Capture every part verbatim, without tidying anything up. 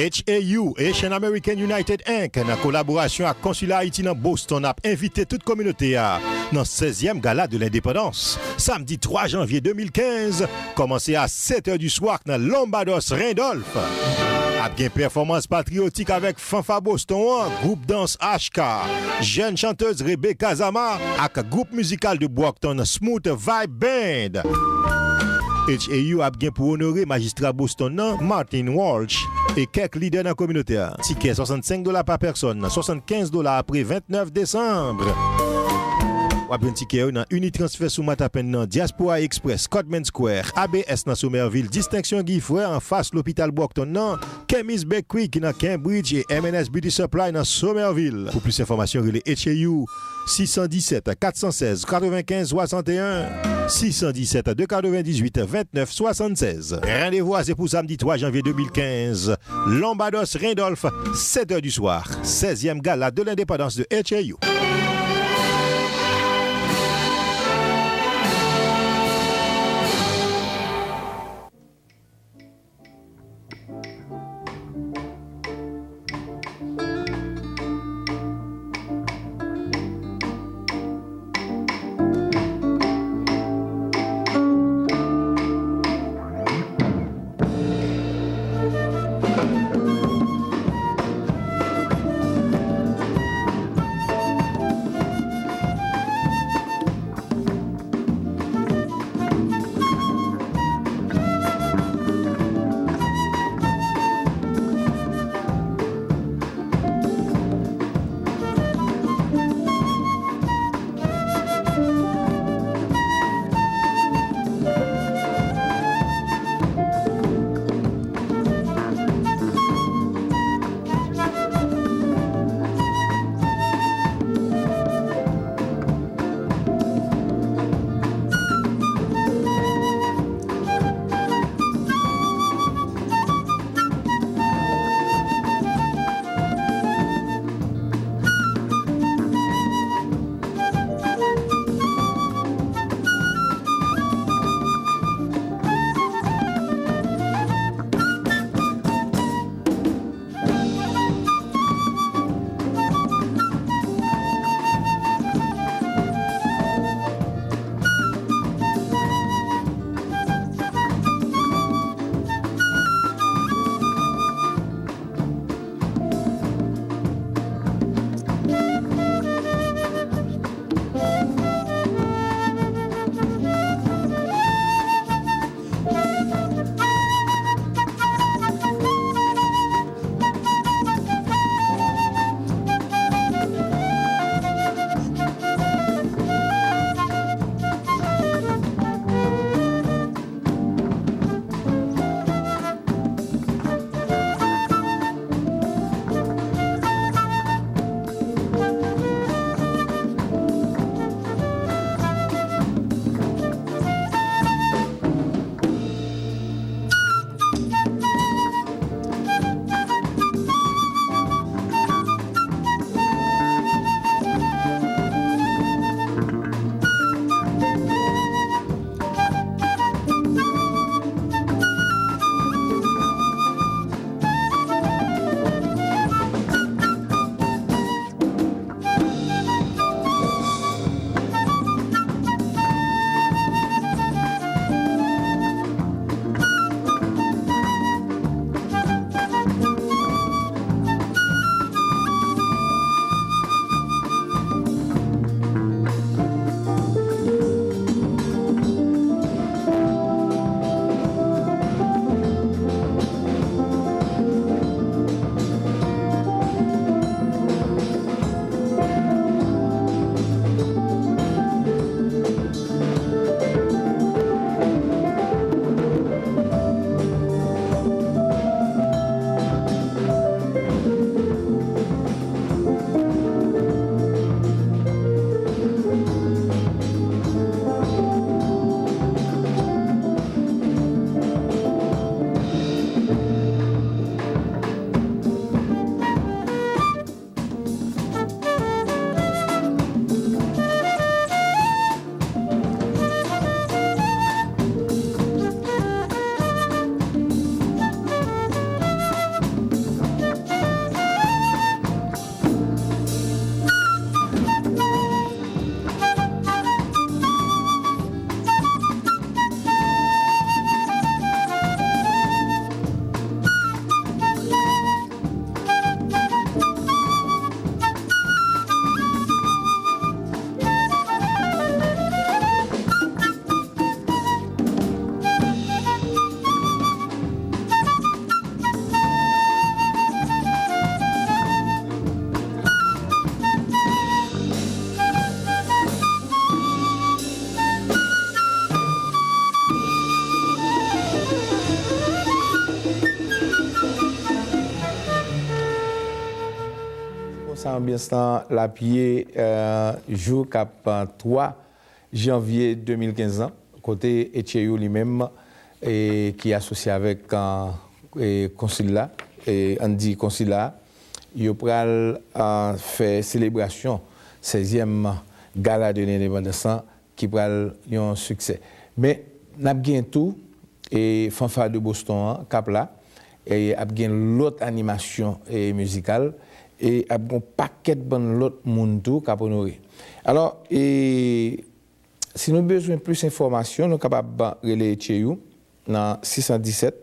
H A U, Haitian American United Inc, nan kolaborasyon ak Konsila Ayiti nan Boston, ap envite tout kominote a nan sèzyèm Gala de Lendepandans, samdi twa janvye de mil kenz, kòmanse a sèt è di swa nan Lombardos Randolph. Ap gen pèfòmans patriyotik avèk Fanfa Boston an, gwoup dans H K, jèn chantèz Rebecca Zama ak gwoup mizikal de Brockton Smooth Vibe Band. H A U ap gen pou onore majistra Boston nan, Martin Walsh, e kèk lidè nan kominote a. Tikè swasannsenk dola pa pèsòn, swasannkenz dola apre vennèf desanm. W ap jwenn tikè yo nan Unitransfer sou Matapen nan, Diaspora Express, Cottman Square, A B S nan Somerville, Distenksyon Guy Frère anfas lopital Brockton nan, Kemis Bakery ki nan Cambridge e M and S Beauty Supply nan Somerville. Pou plis enfòmasyon, rele H A U sis san disèt, kat san sèz, katrevenkenz swasanteyen, sis san disèt, de katrevendizuit, vennèf swasannsèz. Randevou a se pou samdi twa janvye de mil kenz, Lombardos Randolph, sèt è di swa, sèzyèm Gala de Lendepandans de H A U. Anbyans lan l ap ye, eh, jou k ap, eh, twa janvye de mil kenz lan, kote Etcheyou li menm, eh, ki asosye avèk, eh, eh, konsil la, eh, ann di konsil la, yo pral, eh, fè selebrasyon sèzyèm gala de lendepandans lan ki pral yon siksè. Men, n ap gen tou, e, Fanfare de Boston an k ap la, e ap gen lòt animasyon, e, mizikal, e ap gen yon pakèt bann lòt moun tou k ap onore. Alò, e, si nou bezwen plis enfòmasyon, nou kapab rele Etcheyou nan sis san disèt,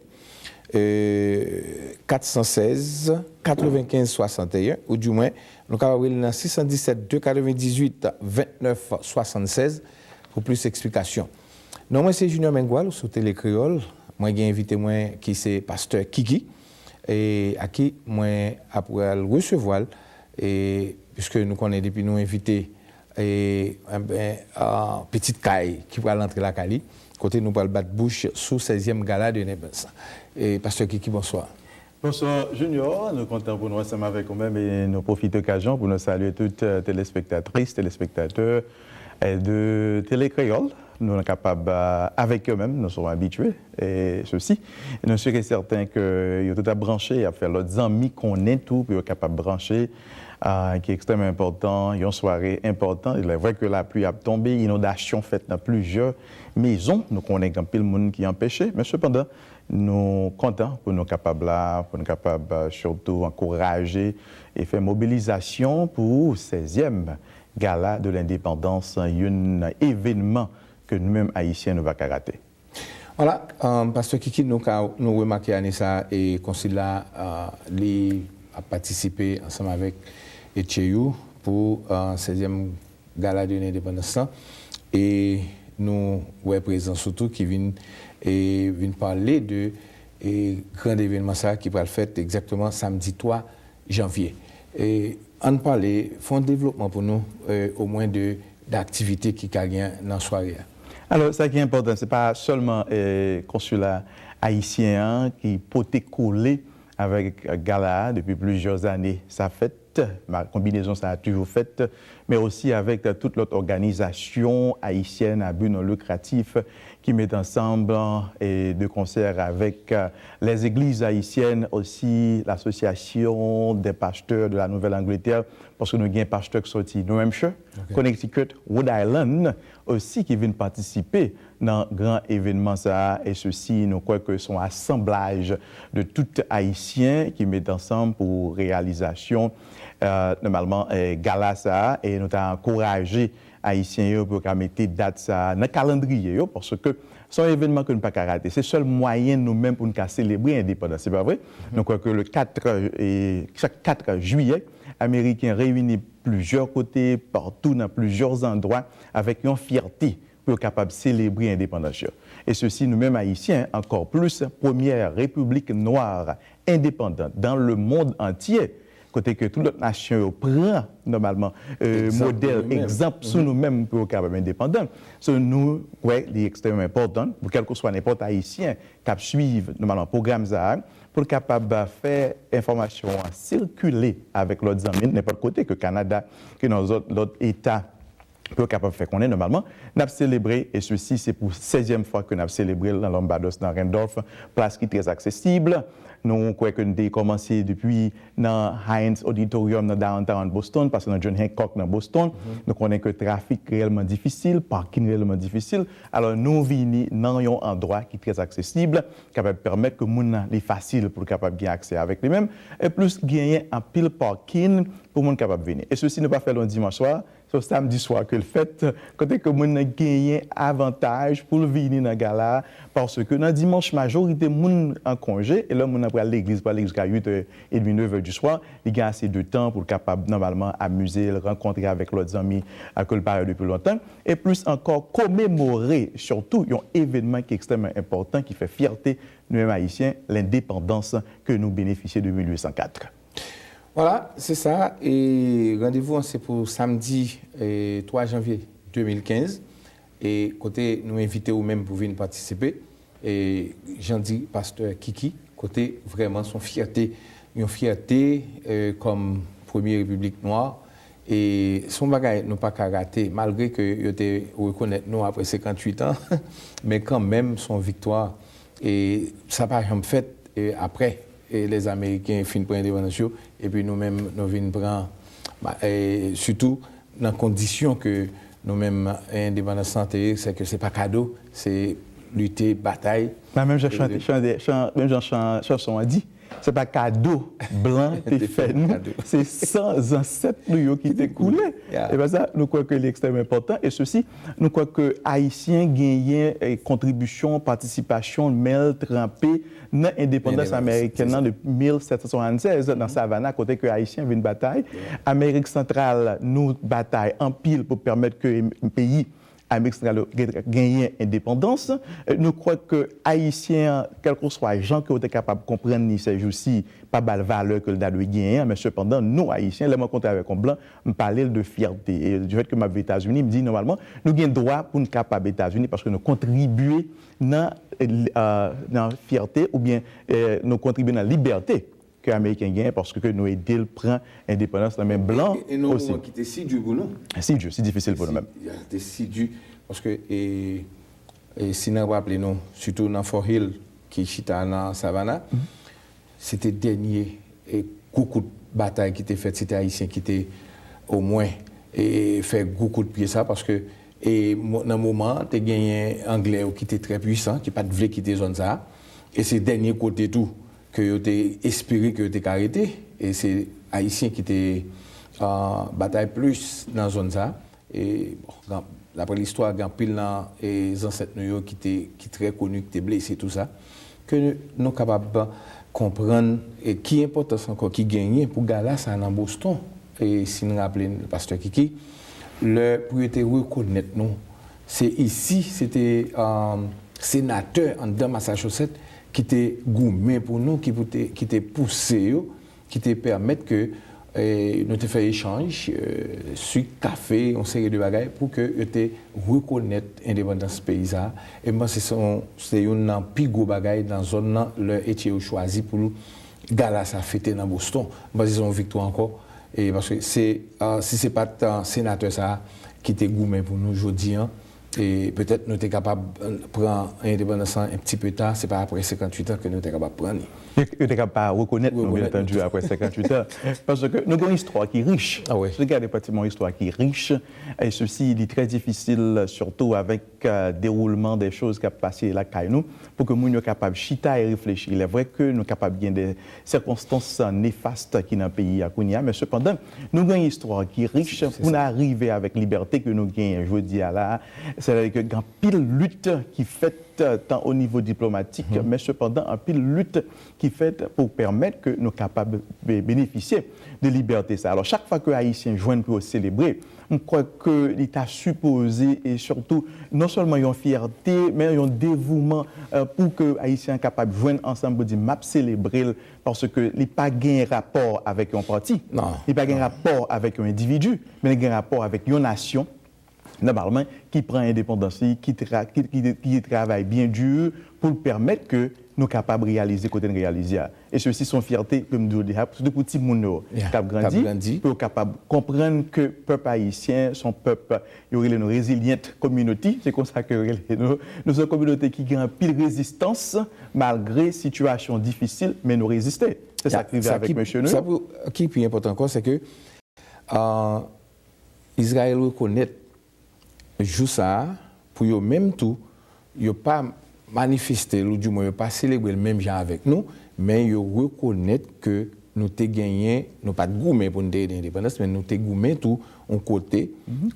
eh, kat san sèz, katrevenkenz swasanteyen, ou di mwen, nou kapab rele nan sis san disèt, de katrevendizuit, vennèf swasannsèz pou plis eksplikasyon. Non mwen se Junior Mengual sou Tele Kreyòl. Mwen gen envite mwen ki se pastè Kiki, e ak ki mwen ap pral resevwa l, e piske nou konnen depi nou envite e, enben, ah, pitit kay ki pral antre lakay li, kote nou pral bat bouch sou sèzyèm gala de lendepandans. E, Pastè Kiki, bonswa. Bonswa, Junior. Nou kontan pou nou ansanm avèk ou menm e nou pwofite okazyon pou nou salye tout, eh, telespektatris, telespektatè, eh, de Tele Kreyòl. Nou kapab, eh, avèk yo menm, nou son abitye, e sesi. Nou si e sèten ke yo tout ap branche, ap fè lòt zanmi konnen tou pou yo kapab branche, ah, ki ekstrèmman enpòtan, yon sware enpòtan. Il est vrai que la pluie ap tonbe, inondasyon fèt nan plizyè mezon. Nou konnen gen anpil moun ki anpeche, men sepandan, nou kontan pou nou kapab la, pou nou kapab, eh, sitou ankouraje e fè mobilizasyon pou sèzyèm gala de lendepandans, youn evènman ke nou menm Ayisyen nou pa ka rate. Vwala, um, Pastè Kiki, nou ka, nou remake ane sa a, e konsil la, uh, li ap patisipe ansanm avèk Etcheyou pou, uh, sèzyèm gala de lendepandans lan. E nou wè prezans ou tou ki vin, e vin pale de, e, gran evènman sa a ki pral fèt egzakteman samdi twa janvye. E ann pale, fè yon devlopman pou nou, e, omwen de, de aktivite ki ka gen nan sware a. Alò, sa ki enpòtan, se pa sèlman, e, konsila ayisyen an ki pote kole avèk gala a depi plizyè zane. Sa fèt, ma-, konbinezon sa a toujou fèt, men osi avèk tout lòt òganizasyon ayisyèn a bi non likratif ki met ansanm, e, de konsè avèk, e, les églises haïtiennes, osi l'Association des pasteurs de la Nouvelle-Angleterre, paske nou gen pastè ki soti New Hampshire, Connecticut, Rhode Island, osi ki vin patisipe nan gran evènman sa a, e sesi, nou kwè ke se yon asanblaj de tout Ayisyen ki met ansanm pou reyalizasyon, e, nòmalman, e, gala sa a, e nou ta ankouraje Ayisyen yo pou yo ka mete dat sa a nan kalandriye yo, paske se yon evènman ke nou pa ka rate. Se sèl mwayen nou menm pou nou ka selebre endepandans, se pa vre? Nou kwè ke le kat, e, chak kat jiyè, Ameriken reyini plizyè kote, patou, nan plizyè zandwa, avèk yon fyète pou yo kapab selebre endepandans yo. E sesi, nou menm Ayisyen, ankò plis, premyè repiblik nwa endepandant dans le monde entier, kote ke tout lòt nasyon yo pran, nòmalman, e, modèl, egzanp sou nou menm pou yo kapab endepandan. So, nou kwè li ekstrèmman enpòtan pou kèlkeswa nenpòt Ayisyen k ap swiv, nòmalman, pwogram sa a, pou l kapab fè enfòmasyon an sikile avèk lòt zanmi l, nenpòt kote, ke Kanada, ke nan lòt, lòt eta, pou yo kapab fè konnen nòmalman, n ap selebre, e sesi se pou sèzyèm fwa ke n ap selebre l nan Lombardos, nan Randolph, plas ki trè aksesib. Nou kwè ke n te kòmanse depi nan Heinz Auditorium nan downtown Boston, pase nan John Hancock nan Boston. Nou konnen ke trafik reyèlman difisil, pakin reyèlman difisil. Alò, nou vini nan yon andwa ki trè aksesib, kapab pèmèt ke moun nan, li fasil pou l kapab gen aksè avèk li menm. E plis, genyen anpil pakin pou moun kapab vini. E sesi, nou pa fè l yon dimanch swa, se yon samdi swa ke l fèt, kote ke moun nan genyen avantaj pou l vini nan gala a, paske nan dimanch, majorite moun an konje, e lè moun nan pral legliz, pral legliz jiska uit è edmi, nèf è di swa, li gen ase de tan pou l kapab, nòmalman, amize l, rankontre avèk lòt zanmi, a, ke l pa wè depi lontan, e plis ankò, komemore, sitou, yon evènman ki ekstrèmman enpòtan, ki fè fyète nou menm Ayisyen, lendepandans ke nou benefisye de mil uit san kat. Vwala, se sa. E randevou an se pou samdi, e, twa janvye de mil kenz. E kote nou envite ou menm pou vin patisipe. E jan di pastè Kiki, kote vrèman se yon fyète, yon fyète, e, kòm premye repiblik nwa. E se yon bagay nou pa ka rate, malgre ke yo te rekonèt nou apre senkantuit an, men kanmenm se yon viktwa. E sa pa janm fèt e apre e lèzameriken fin pran endepandans yo, epi nou menm nou vin pran, e sitou nan kondisyon ke nou menm endepandans lan te ye, se ke se pa kado, se lite, batay. Nan menm jan chante, chante, chan, menm jan chan, chanson an di, se pa kado blan te fè nou, se san zansèt nou yo ki te koule. E pa sa, nou kwè ke li ekstrèm enpòtan, e sesi, nou kwè ke Ayisyen genyen e kontribisyon, patisipasyon, men l tranpe nan endepandans amerikèn nan de mil sèt san swasannsèz nan Savannah, kote ke Ayisyen vin batay. Amerik Santral, nou batay anpil pou pèmèt ke peyi Amerik Santral yo gen, genyen endepandans. E nou kwè ke Ayisyen an, kèlkeswa jan ke yo te kapab konprann li sèjousi, pa ba l valè ke l ta dwe genyen an, men sepandan, nou, Ayisyen, lè m rankontre avèk yon blan, m pale l de fyète. E du fait ke m ap viv Etazini, m di, nòmalman, nou gen dwa pou n kapab Etazini paske nou kontribye nan, e, nan fyète oubyen, e, nou kontribye nan libète ke Ameriken genyen paske ke nou ede l pran endepandans nan men blan osi. E, e, e nan yon moman ki te si di pou nou. Si di, si difisil pou nou menm. Si, te si di, paske, e, e si n ap raple nou, sitou nan Fort Hill, ki chita nan Savannah, se te dènye, e, gwo kout batay ki te fèt, se te Ayisyen ki te, omwen, e, fè gwo kout pye sa, paske, e, mo-, nan moman an, te genyen Anglè yo ki te trè pwisan, ki pa t vle kite zòn sa a, e se dènye kote tou ke yo te espere ke yo te ka rete, e se Ayisyen ki te, a, batay plis nan zòn sa a. E, bon, gen, daprè listwa, gen anpil nan, e, zansèt nou yo ki te, ki trè koni, ki te blese, tou sa, ke nou kapab konprann, e, ki enpòtans ankò ki genyen pou gala sa a nan Boston. E si n raple n, Pastè Kiki, lè pou yo te rekonèt nou, se isi, se te, um, senatè anndan Massachusetts ki te goumen pou nou, ki pou te, ki te pouse yo, ki te pèmèt ke, e, nou te fè echanj, e, sik, kafe, yon seri de bagay pou ke yo te rekonèt endepandans peyi sa a. E m panse se yon, se youn nan pi gwo bagay nan zòn nan lè etye yo chwazi pou gala sa fete nan Boston. M panse se yon viktwa ankò. E paske se, a, si se pa t, a, senatè sa a ki te goumen pou nou jodi an, e petèt nou te kapab, e, pran endepandans lan un petit peu tard, se pa apre senkantuit an ke nou te kapab pran li. Yo, yo te kapab pa rekonèt nou, byen antandi, apre senkantuit an. Paske nou gen yon istwa ki rich. Si w gade pratiman yon istwa ki rich, e sesi, li trè difisil, sitou avèk, e, dewoulman de choz k ap pase lakay nou, pou ke moun yo kapab chita e reflechi. Il est vrai ke nou kapab gen de sikonstans nefast ki nan peyi a kounye a, men sepandan, nou gen yon istwa ki rich pou n arive avèk libète ke nou genyen jodi a la a. Sètadi ke gen anpil lit ki fèt, tan o nivo diplomatik, men sepandan, anpil lit ki fèt pou pèmèt ke nou kapab be-, benefisye de libète sa. Alò, chak fwa ke Ayisyen jwenn pou yo selebre, m kwè ke li ta sipoze, e sitou, non sèlman yon fyète, men yon devouman, e, pou ke Ayisyen an kapab jwenn ansanm pou di, "M ap selebre l," paske li pa gen rapò avèk yon pati, li pa gen rapò avèk yon endividi, men li gen rapò avèk yon nasyon, nòmalman, ki pran endepandans li, ki tra-, ki, ki, ki travay byen di pou l pèmèt ke nou kapab reyalize kote n reyalize a. E sesi se yon fyète ke m di w deja, sitou pou timoun yo k ap grandi, pou yo kapab konprann ke pèp ayisyen se yon pèp, yo rele nou resilient community, se konsa ke yo rele nou. Nou se yon kominote ki gen anpil rezistans, malgre sitiyasyon difisil, men nou reziste. Se sa k rive avèk mesye nou yo. Sa pou, ki pi enpòtan ankò, se ke, a, Izrayèl rekonèt jou sa a, pou yo menm tou, yo pa manifeste l, oudimwen yo pa selebre l menm jan avèk nou, men yo rekonèt ke nou te genyen, nou pa t goumen pou n te gen endepandans, men nou te goumen tou yon kote,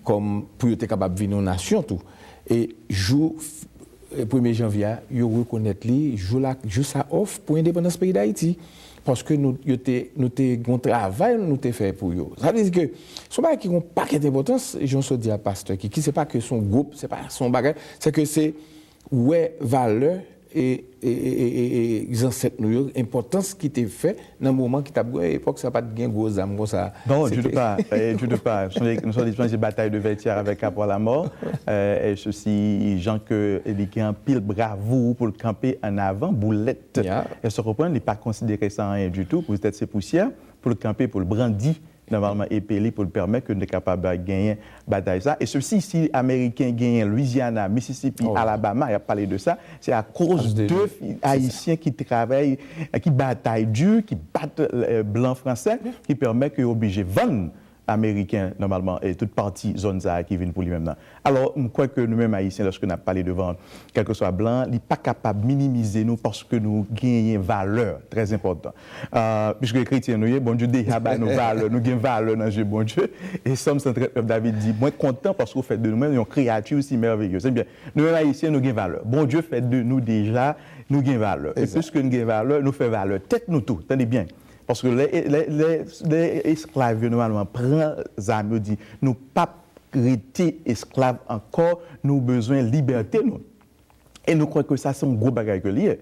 kòm pou yo te kapab vin yon nasyon tou. E jou f-, e premye janvye a, yo rekonèt li, jou la, jou sa off pou endepandans peyi Dayiti. Paske nou, yo te, nou te gen yon travay nou te fè pou yo. Sa vle di ke se yon bagay ki gen yon pakèt enpòtans, jan w sot di a, Pastè Kiki, se pa ke se yon gwoup, se pa se yon bagay, se ke se wè valè e, e, e, e, e, e zansèt nou yo, enpòtans ki te fè nan moman ki t ap, epòk sa pa t gen gwo zam konsa. Non, du tout pas, e, du tout pas. Nou sonje, nou sonje, sonje batay de Vètyè avèk Kapwa Lamò, e, e sesi, jan ke li gen anpil bravou pou l kanpe an avan, boulèt. Èske w konprann? Li pa konsidere sa anyen ditou, poutèt se pousyè, pou l kanpe, pou l brandi nòmalman, epe li pou l pèmèt ke nou te kapab genyen batay sa. E sesi, si Ameriken genyen Louisiana, Mississippi, Alabama, y ap pale de sa, se akoz de Ayisyen ki travay, ki batay di, ki bat, euh, blan franse, ki pèmèt ke yo oblije vann Ameriken, nòmalman, e tout pati zòn sa a ki vin pou li menm nan. Alò, m kwè ke nou menm Ayisyen, lòske n ap pale devan kèlkeswa blan, li pa kapab minimize nou paske nou genyen valè trè enpòtan. Ah, piske kretyen nou ye, Bondye deja ba nou valè, nou gen valè nan je Bondye. E Sòm san trant nèf, David di, mwen kontan paske w fè de nou menm yon kreyati si mèveyez. Ebyen, nou menm Ayisyen, nou gen valè. Bondye fè de nou deja, nou gen valè. E piske nou gen valè, nou fè valè tèt nou tou. Tande byen. Paske lè, lè, lè, lè esklav yo nòmalman pran zam yo, di, nou p ap rete esklav ankò, nou bezwen libète nou. E nou kwè ke sa se yon gwo bagay ke li ye.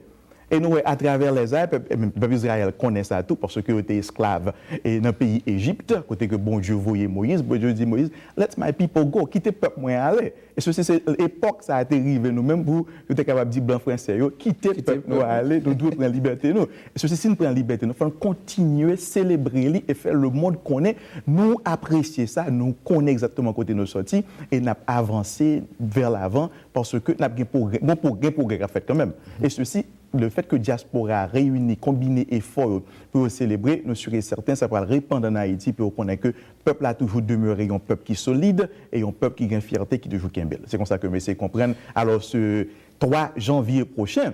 E nou wè, atravè lèzay, pèp, e menm pèp Izrayèl konnen sa tou, paske yo te esklav, e nan peyi Ejip, kote ke Bondye voye Moyiz, Bondye di Moyiz, "Let my people go, kite pèp mwen ale." E sesi se epòk sa a te rive nou menm pou yo te kapab di blan franse yo, "Kite pèp nou ale, nou dwe pran libète nou." E sesi si n pran libète nou, fò n kontinye selebre li e fè lemonn konnen nou apresye sa, nou konnen egzakteman kote nou sòti e n ap avanse vè lavan paske n ap gen pwogrè, gen pwogrè, gen pwogrè k ap fèt kanmenm. E sesi, le fèt ke dyaspora a reyini, konbine efò yo pou yo selebre, nou si e sèten sa pral repann ann Ayiti pou yo konnen ke pèp la toujou demere yon pèp ki solid e yon pèp ki gen fyète ki toujou kenbe l. Se konsa ke m eseye konprann. Alò, se twa janvye pwochen,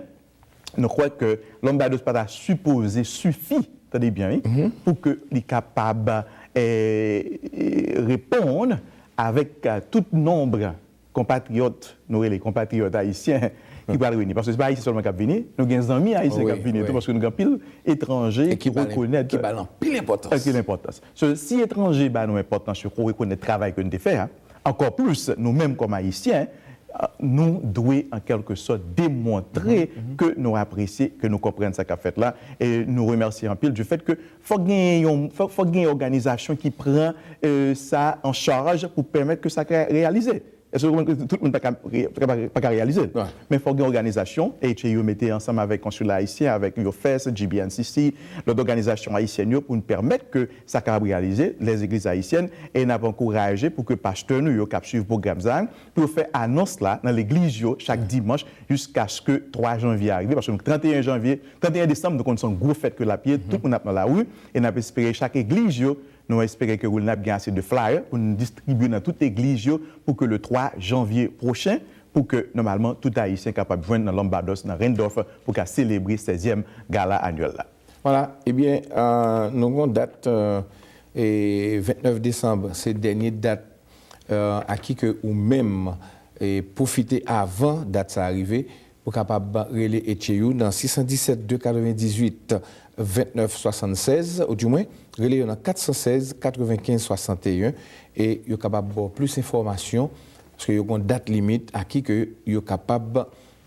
nou kwè ke Lambadòs pa ta sipoze sifi, tande byen, wi, pou ke li kapab, eh, eh, reponn avèk, eh, tout nonb konpatriyòt, nou rele konpatriyòt ayisyen, ki pral reyini. Paske se pa Ayisyen sèlman k ap vini, nou gen zanmi ayisyen k ap vini tou, paske nou gen anpil etranje ki rekonèt, ki ba l anpil enpòtans. Anpil enpòtans. So, si etranje ba nou enpòtans yo, ke yo rekonèt travay ke nou te fè a, ankò plis, nou menm kòm Ayisyen, nou dwe, an kèlke sòt, demontre ke nou apresye, ke nou konprann sa k ap fèt la. E nou remèsye anpil du fait ke fòk genyen yon, fòk, fòk genyen òganizasyon ki pran, euh, sa an chaj pou pèmèt ke sa ka reyalize. Èske w konprann ke tout moun pa ka, pa ka, pa ka reyalize l? Men fòk gen òganizasyon, H A U mete ansanm avèk Konsila Ayisyen, avèk U F S, G B N C C, lòt òganizasyon ayisyèn yo pou n pèmèt ke sa kapab reyalize, lèzegliz ayisyèn, e n ap ankouraje pou ke pastè nou yo k ap swiv pwogram sa a, pou yo fè anons la nan legliz yo chak dimanch jiskaske twa janvye a rive, paske nou trannteyen janvye, trannteyen desanm, nou konn se yon gwo fèt ke l ap ye, tout moun ap nan lari, e n ap espere chak egliz yo, nou espere ke wi, n ap gen ase de flyer pou n distribye nan tout egliz yo, pou ke le twa janvye pwochen, pou ke nòmalman tout Ayisyen kapab jwenn nan Lambadòs, nan Randolph, pou ka selebre sèzyèm gala anyèl la. Vwala, ebyen, euh, nou gon dat, euh, e ventnèf desanm, se dènye dat, euh, a ki ke ou menm, e pwofite avan dat sa a rive, ou kapab rele H A U nan sis san disèt de katrevendizuit ventnèf swasannsèz, oudimwen, rele yo nan kat san sèz katrevenkenz swasanteyen, e yo kapab ba w plis enfòmasyon, paske yo gon dat limit a ki ke yo kapab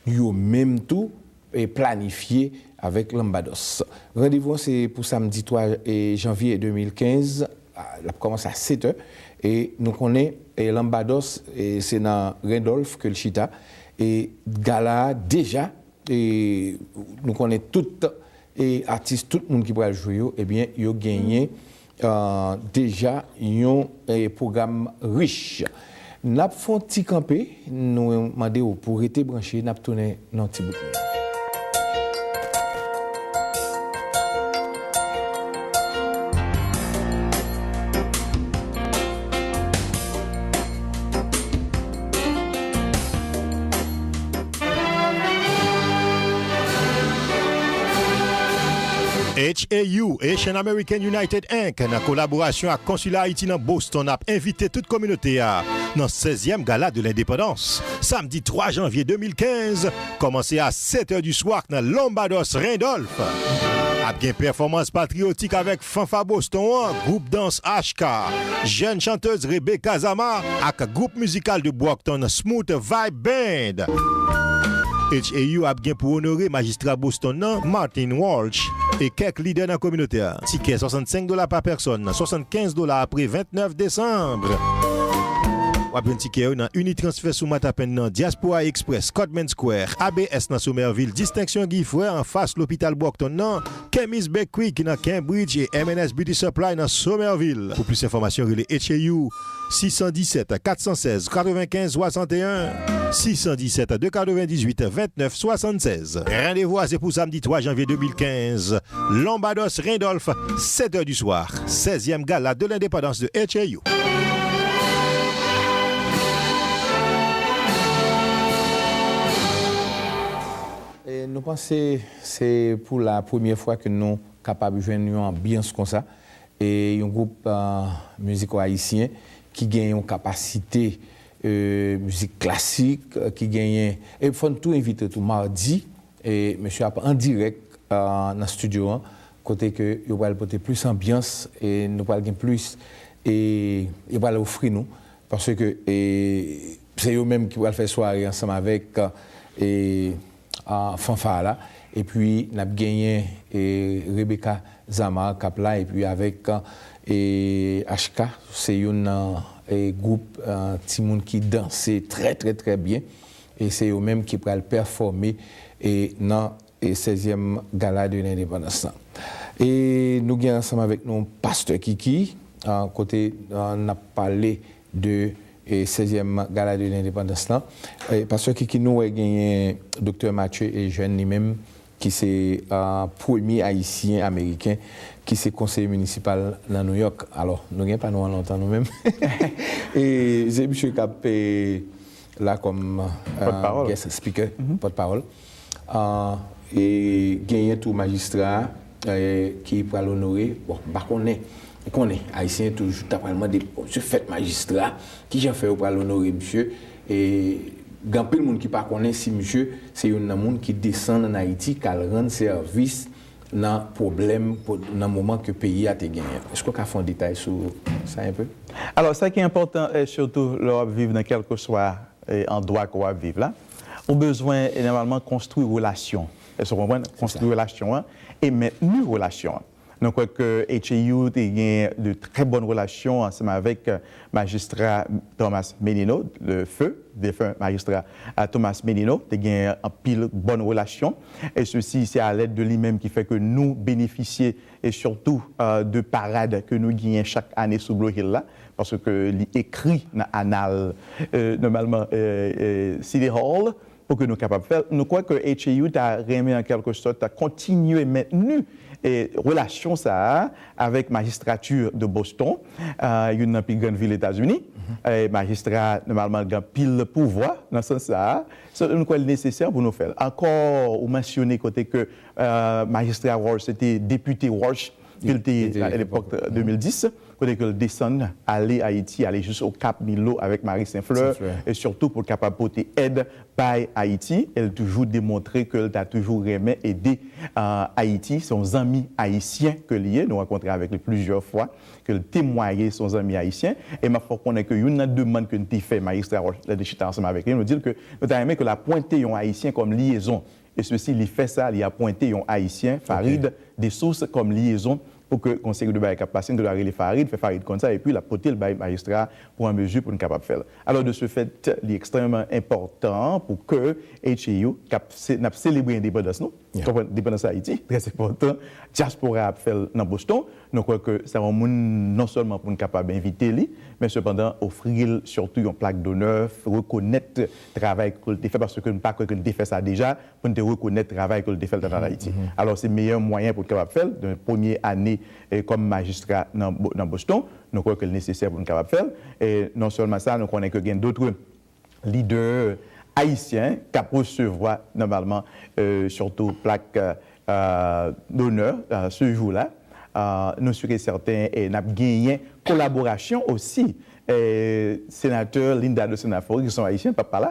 yo menm tou, e planifye avèk Lambadòs. Randevou an se pou samdi twa, e, janvye de mil kenz, a, l ap kòmanse a sèt è, e nou konnen, e, Lambadòs, e, se nan Randolph ke l chita, e gala a deja, e nou konnen tout, e atis, tout moun ki pral jwe yo, ebyen, yo genyen, euh, deja yon, eh, pwogram rich. N ap fè yon ti kanpe, nou mande w pou rete branche, n ap tounen nan yon ti bout. H A U, Haitian American United Inc, nan kolaborasyon ak Konsila Ayiti nan Boston, ap envite tout kominote a nan sèzyèm Gala de Lendepandans, samdi twa janvye de mil kenz, kòmanse a sèt è di swa nan Lambadòs Randolph. Ap gen pèfòmans patriyotik avèk fanfa Boston an, gwoup dans H K, jèn chantèz Rebecca Zama ak gwoup mizikal de Brockton Smooth Vibe Band. H A U ap gen pou onore majistra Boston nan, Martin Walsh, e kèk lidè nan kominote a. Tikè swasannsenk dola pa pèsòn, swasannkenz dola apre vennèf desanm. Ap jwenn tikè yo nan Unitransfer sou Matapen nan, Diaspora Express, Cottman Square, A B S nan Somerville, Distinction Guy Frères anfas lopital Brockton nan, Kemis Bakery ki nan Cambridge e M and S Beauty Supply nan Somerville. Pou plis enfòmasyon, rele H A U, six cent dix-sept, quatre cent seize, quatre-vingt-quinze soixante et un, six cent dix-sept, deux quatre-vingt-dix-huit, vingt-neuf soixante-seize. Randevou a se pou samdi twa janvye de mil kenz, Lombardos Randolph, sept heures du soir, seizième gala de l'indépendance de H A U. E nou panse se pou la premyè fwa ke nou kapab jwenn yon anbyans konsa. E yon gwoup, eh, miziko ayisyen ki gen yon kapasite, eh, mizik klasik, eh, ki genyen, e fò n tou envite tou madi, e mesye ap an dirèk, eh, nan estidyo an, kote ke yo pral pote plis anbyans, e nou pral gen plis, e yo pral ofri nou, paske, e se yo menm ki pral fè sware ansanm avèk, e a, fanfa a la. Epi n ap genyen, e, Rebecca Zamar k ap la, epi avèk, e, H K, se youn nan, e, gwoup, e, timoun ki danse trè, trè, trè byen. E se yo menm ki pral pèfòme, e, nan, e, sèzyèm gala de lendepandans lan. E nou gen ansanm avèk nou Pastè Kiki, a, kote, a, n ap pale de, e, sèzyèm gala de lendepandans lan. E, Pastè Kiki, nou wè genyen Doktè Mathieu Eugène li menm, ki se, a, premye Ayisyen Ameriken ki se konseye minisipal nan New York. Alò, nou gen pa nou an lontan nou menm. E se misye k ap, e, la kòm, a, guest speaker, pòtpawòl. A, e genyen tou majistra, e, ki pral onore, bon, m pa konnen, ou konnen, Ayisyen toujou ta pral mande, bon, misye fèt majistra, kijan fè yo pral onore misye? E gen anpil moun ki pa konnen si misye se youn nan moun ki desann ann Ayiti, k al rann sèvis nan pwoblèm, nan moman ke peyi a te genyen. Èske w ka fè yon detay sou sa enpe? Alò, sa ki enpòtan, e, sitou lè w ap viv nan kèlkeswa, e, andwa ke w ap viv la, ou bezwen, e, nòmalman konstwi relasyon. Èske w konprann? Konstwi relasyon an e mentni relasyon an. Nou kwè ke H A U te gen de trè bòn relasyon ansanm avèk, e, majistra Thomas Menino, le feu, defen majistra, e, Thomas Menino, te gen anpil bòn relasyon. E sesi, se a lèd de li menm ki fè ke nou benefisye e sitou, e, de parad ke nou genyen chak ane sou Blue Hill la, paske li ekri nan anal, e, nòmalman, e, e, City Hall, pou ke nou kapab fè l. Nou kwè ke H A U ta renmen, an kèlke sòt, ta kontinye mentni, e, relasyon sa a avèk majistrati de Boston, e, youn nan pi grann vil Etazini, e, majistra, nòmalman, gen anpil pouvwa nan sans sa a. So, nou kwè l nesesè pou nou fè l. Ankò, ou mansyone kote ke, e, majistra Walsh, se te depite Walsh, ke l te, a lepòk de mil dis, kote ke l desann, ale Ayiti, ale jis Okap, Milo avèk Marie Saint-Fleur, e sitou pou l kapab pote èd bay Ayiti, e l toujou demontre ke l ta toujou renmen ede, a, Ayiti. Se yon zanmi ayisyen ke l ye, nou rankontre avèk li plizyè fwa, ke l temwaye se yon zanmi ayisyen. E m ap fè w konnen ke youn nan demann ke n te fè majistra Walsh lè n te chita ansanm avèk li, nou di l ke nou ta renmen ke l apwente yon Ayisyen kòm lyezon. E sesi, li fè sa, li apwente yon Ayisyen, Farid Dessources, kòm lyezon pou ke yon seri de bagay k ap pase, n te dwe rele Farid, fè Farid konn sa, epi l ap pote l bay majistra a pou an mezi pou n kapab fè l. Alò, de ce fait, li ekstrèmeman enpòtan pou ke H A U, k ap se-, n ap selebre endepandans nou, konprann, endepandans Ayiti, trè enpòtan, dyaspora ap fè l nan Boston. Nou kwè ke se yon moun non sèlman pou n kapab envite li, men sepandan ofri l sitou yon plak donè, rekonèt travay ke l te fè, paske n pa kwè ke n te fè sa deja, pou n te rekonèt travay ke l te fè l ann Ayiti. Alò, se meyè mwayen pou n kapab fè l, nan premye ane, e, kòm majistra nan Bo-, nan Boston, nou kwè ke l nesesè pou n kapab fè l. E non sèlman sa, nou konnen ke gen dòt lidè ayisyen k ap resevwa nòmalman, e, sitou plak, e, donè, e, se jou la. E, nou si e sèten, e, n ap genyen kolaborasyon osi, e, senatè Linda de Saint-Naphorie, ki se yon ayisyen, p ap pa la.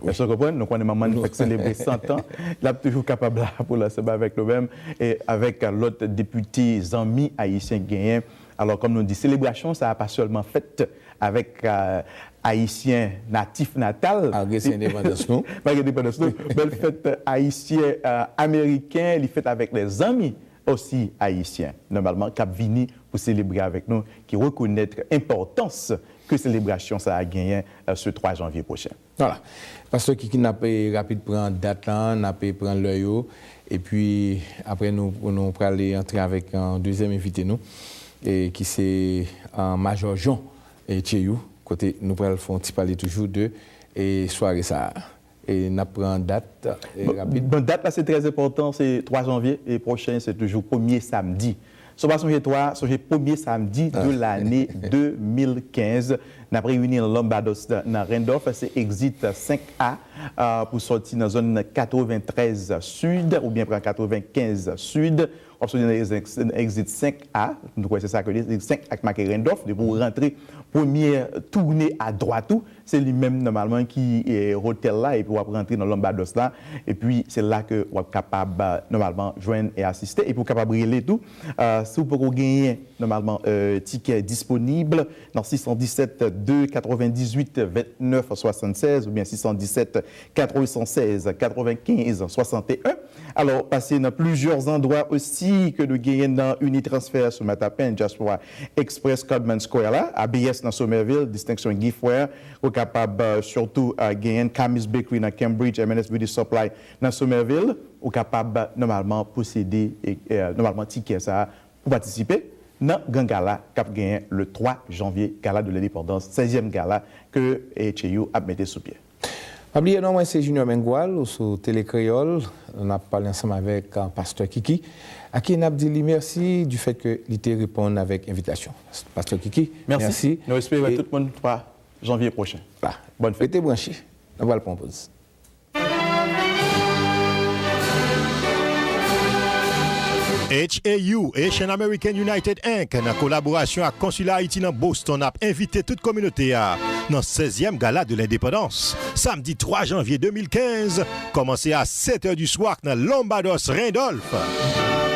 Èske w konprann? Nou konnen manman n fèk selebre san tan. L ap toujou kapab la pou l ansanm avèk nou menm, e avèk lòt depite zanmi ayisyen k genyen. Alò, kòm nou di, selebrasyon sa a pa sèlman fèt avèk, e, Ayisyen natif natal. Malgre se endepandans nou. Malgre endepandans nou. Bèl fèt Ayisyen, e, Ameriken, li fèt avèk lèzanmi osi Ayisyen, nòmalman, k ap vini pou selebre avèk nou, ki rekonèt enpòtans ke selebrasyon sa a genyen, eh, se twa janvye pwochen. Vwala. Pastè Kiki, n ap, eh, rapid pran dat lan, n ap, eh, pran lè yo, epi apre nou, nou prale antre avèk, eh, dezyèm envite nou, eh, ki se, eh, Majò Jon, eh, Tcheyou, kote nou pral fè yon ti pale toujou de, eh, sware sa a. E n ap pran dat, eh, rapid. Bon, dat la se trè enpòtan, se twa janvye, e pwochen se toujou premye samdi. Si w pa sonje twa, sonje premye samdi de lane de mil kenz. N ap reyini nan Lombados nan Randolph, se egzit senk A, ah, pou sòti nan zòn katreventrèz Sid oubyen pran katrevenkenz Sid. W ap soti nan egzit, egzit senk A, nou kwè se sa ke li, egzit senk A k make Randolph, depi w rantre premye toune adwat ou, se li menm nòmalman ki, eh, otèl la, epi w ap rantre nan Lombados la, epi se la ke w ap kapab, eh, nòmalman jwenn e asiste, epi w kapab rele tou, eh, si w poko genyen nòmalman, eh, tikè disponib nan sis san disèt de katrevendizuit vennèf swasannsèz oubyen sis san disèt katrevensèz katrevenkenz swasanteyen. Alò, pase nan plizyè zandwa osi ke nou genyen nan Unitransfer sou Matapen, Diaspora Express, Coleman Square la, A B S nan Somerville, Distinction Giftware, ou kapab, eh, sitou, eh, genyen Camus Bakery nan Cambridge, M and S Beauty Supply nan Somerville, ou kapab, eh, nòmalman posede, eh, nòmalman tikè sa a pou patisipe nan gran gala k ap genyen le twa janvye, Gala de l'Indépendance, sèzyèm gala ke H A U ap mete sou pye. Pa bliye non mwen se Junior Mengual ou sou Tele Kreyòl. N ap pale ansanm avèk, eh, Pastè Kiki, a ki n ap di li mèsi du fait ke li te reponn avèk envitasyon. Pastè Kiki, mèsi. Mèsi. Nou espere wè tout moun twa janvye pwochen. Bòn fèt. Rete branche. Nou pral pran poz. H A U, Haitian American United Inc, nan kolaborasyon ak Konsila Ayiti nan Boston, ap envite tout kominote a nan sèzyèm Gala de Lendepandans, samdi twa janvye de mil kenz, kòmanse a sèt è di swa nan Lombados Randolph.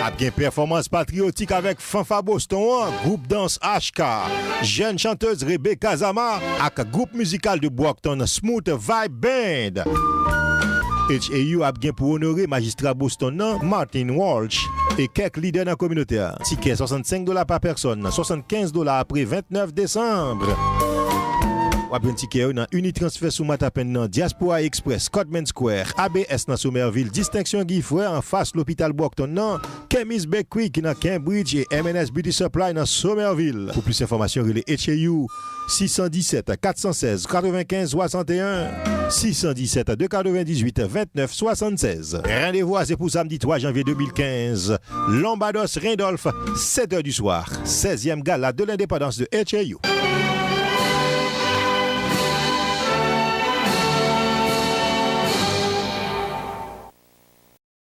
Ap gen pèfòmans patriyotik avèk fanfa Boston an, gwoup dans H K, jèn chantèz Rebecca Zama ak gwoup mizikal de Brockton Smooth Vibe Band. H A U ap gen pou onore majistra Boston nan, Martin Walsh, e kèk lidè nan kominote a. Tikè swasannsenk dola pa pèsòn, swasannkenz dola apre vennèf desanm. W ap jwenn tikè yo nan Unitransfer sou Matapen nan, Diaspora Express, Coleman Square, A B S nan Somerville, Distinction Giftware anfas lopital Brockton nan, Kemis Bakery ki nan Cambridge e M and S Beauty Supply nan Somerville. Pou plis enfòmasyon, rele H A U sis san disèt, kat san sèz, katrevenkenz swasanteyen, sis san disèt, de katrevendizuit, vennèf swasannsèz. Randevou a se pou samdi twa janvye de mil kenz, Lombados Randolph, sèt è di swa, sèzyèm Gala de Lendepandans de H A U.